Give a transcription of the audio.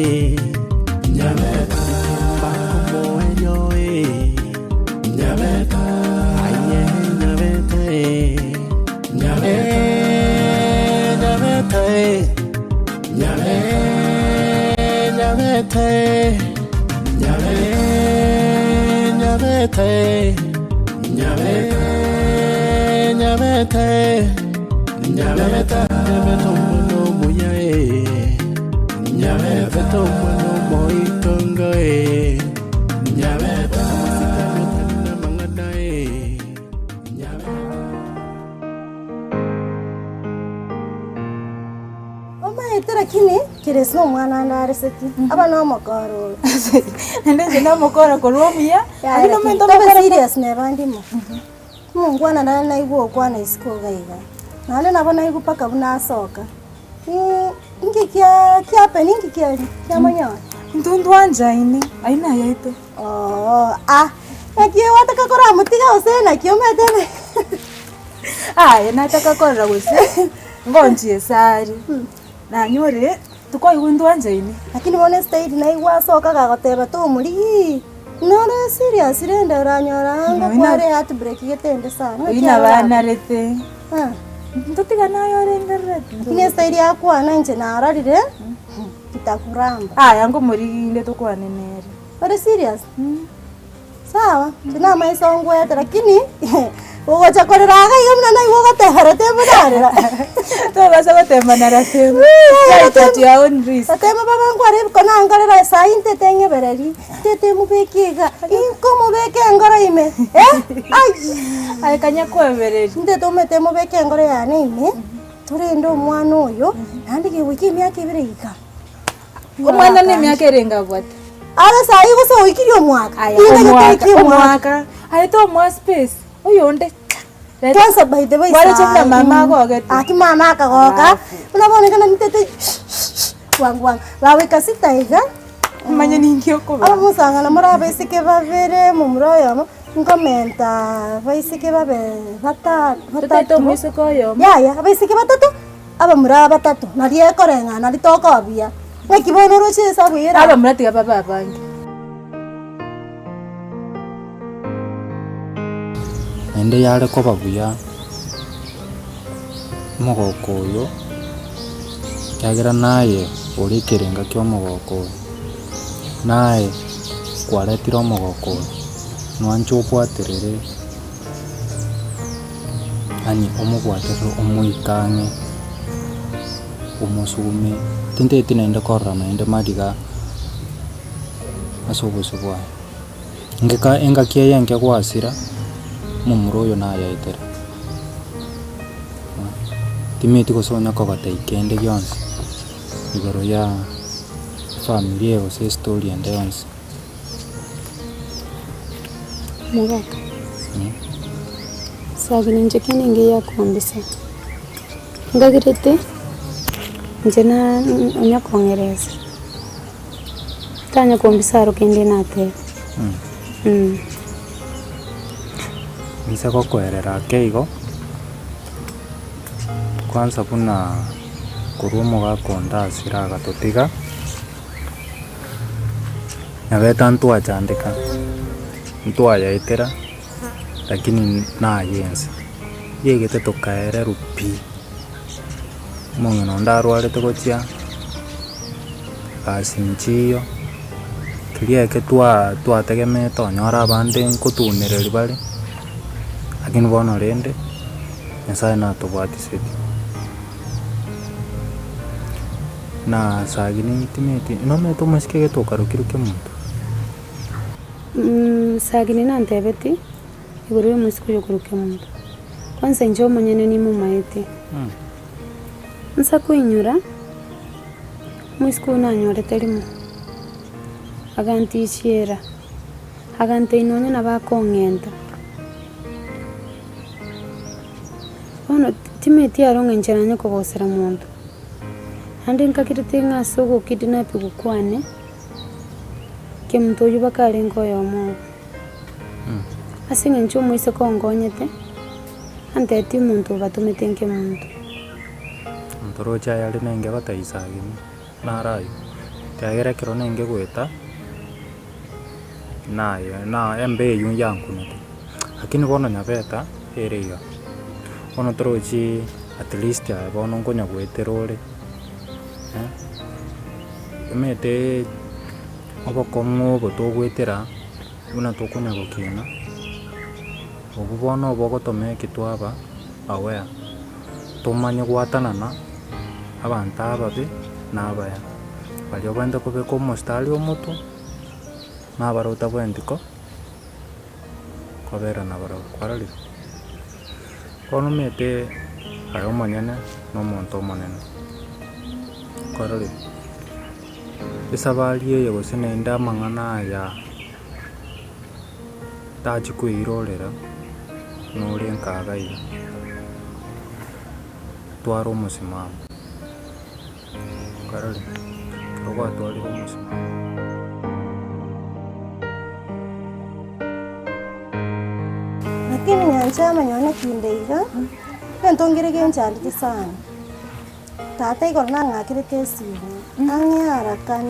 eh. Nyabeta Bakomoerio eh. Nyabeta Aye nyabeta eh. Nyabeta Nyabeta eh. Nyabeta Nyabeta eh. Nyabeta Nyabeta eh. Nyabeta Nyabeta eh. Nyabeta Nyabeta omwana omuya eh. Nyabeta omwana omoitongo eh. Nyabeta amasikani otari namang'ana eh. Nyabeta. Omanyete lakini Keresi nomwana ande areseti, aba nomokora oyo. Naende inche nomokora korwa omuya, Yaya lakini lakini omonto tobe omokora serious neba ndimo. Omongwana nare naigwa okwana isiko iga iga, naende nabo naigwa mpaka buna asoka, inki kia kiapen inki kiaria kiamonyora? Intwe ntwanchaine, ayio nayaete. Oo ah, naki gwataka koramotiga gose naki omanyete ne. Aye nataka korora gose ngonchie esari, nanyorire tokoigwa ntwanchaine. Lakini bono estahili naigwa asoka gagoteba tomorigii, nore serious rende oranyora anga Oyio na- kware heartbreak gete ende sana. Oyio Naki nabo arora. anarete, Ah. ntotigane aye orengerereti. Lakini estahili akwana inche narorire, itakuramba. Aya nkomoriginde tokwane nere. Ore serious? Sawa, inche namaiso ngwete lakini ogocha korera iga iga buna naigwa ogoteba ratemo narera. Tobasa gotema na ratemo. Try it at your own risk. Ratemo baba nkware ebikone ankorera saii ntete ng'ebereri, ntete mobeke iga, inkomobeka engoro ime eh, ayii. Aye kanya koebereria. Ntete omanyete mobeke engoro yane ime, torende omwana oyo, naende kegoika emiaka ebere iga. Omwana na emiaka erenge abwate? Are saii gose oikirie omwaka? Aya, Inche omwaka, getaiki omwaka. omwaka. Aye tomoa space, oyonde cha. Reta. Kwanza by the way Kwaroche buna saii, mama agogete. Aki mama akagoka, Alafu. buna bono ekero nitete bwango bwango. Bagoika sita iga, Omanye ninki okoba. abamosang'ana more abaiseke babere, momura oyomo, nkomenta abaiseke babe bata Totaete batato. omoiseke oyomo. Yaya, abaiseke batato. Abamura batato, nario ekoreng'ana, nario tokoba buya. Naki bono oroche esabu eye erabe? Abamura tiga babe abange. Naende yare koba buya omogoko oyo, ekiagera naye ore ekerenga kia omogoko oyo, naye kwaretire omogoko oyo, nwanche obwaterere. Yaani omobwaterere omoike ang'e, omosume, tintageti naende korora naende mariga ase obosio bwaye. Ngeka engaki eye enke gwasira, omomura oyo nayaetera, timeti gose onya kogotebia kende gionsi igoro ya efamiri eye gose estory ende yonsi. Omogaka, Sabina inche kende ngiya kombisa, ngagerete inche na onya kong'eresa, tanya kombisa aro kende nateba. Inse gokoerera ake igo, kwanza buna korwa omogaka onde asire agatotiga. Nabete ntwachandeka, ntwayaetera, lakini naye ense, yegete tokaererwa pi, omong'ina onde arwarete gochia, gasi nchiyo, keria eke twa twategemeete onyore abande nkotunereria bare, lakini bono rende, Nyasaye natobwatisetie. Na Sagini timeti, nomanyete omosike gete okarokirwe kemonto? Sagini nantebeti, igoro y'omosike oyo okorokwa kemonto. Kwanza inche omonyene nimomaete. Nsa koinyora, omosike oyio nanyorete rimo, agantichiera, agantebia nonye nabo akong'enta. Bono timeti aro ng'a inche nanye kogosera monto. Naende nkakerete ng'a ase ogokidnapigwa kwane, kemonto oyio baka arenge oyomo obo. Ase eng'encho omoiseke onkonyete, antebetie omonto obatomete nkemonto. Ntoroche ayare nenge gotebia saa gima, naro aywo. Ekiagera ekero nenge goeta, naye na embe eywo yankunete, lakini bono nyabeta ere iga. Bono torochi at least aye bono nkonya goetera ore, omanyete obokong'u obo togoetera buna tokonya gokina, obwo bono obogotomeki twaba aware, tomanye gwatanana abanto ababe na abaya, baria obwenerete kobeka omostari omotwe, na abaria otabwenereti ko kobera nabarabwo, kwarorire? Bono omanyete aye omonyene na omonto omonene, kwarorire? Esabari eye gose naende amang'ana aya tachia koirorera nore nkaga iga, twara omosimamo, kwarorire? Ekero gwatwarire omosimamo. Lakini nyancha amanyone kinde iga, egento nkere genchandete sana, tata igoro nang'akerete esimi, ang'e arakani.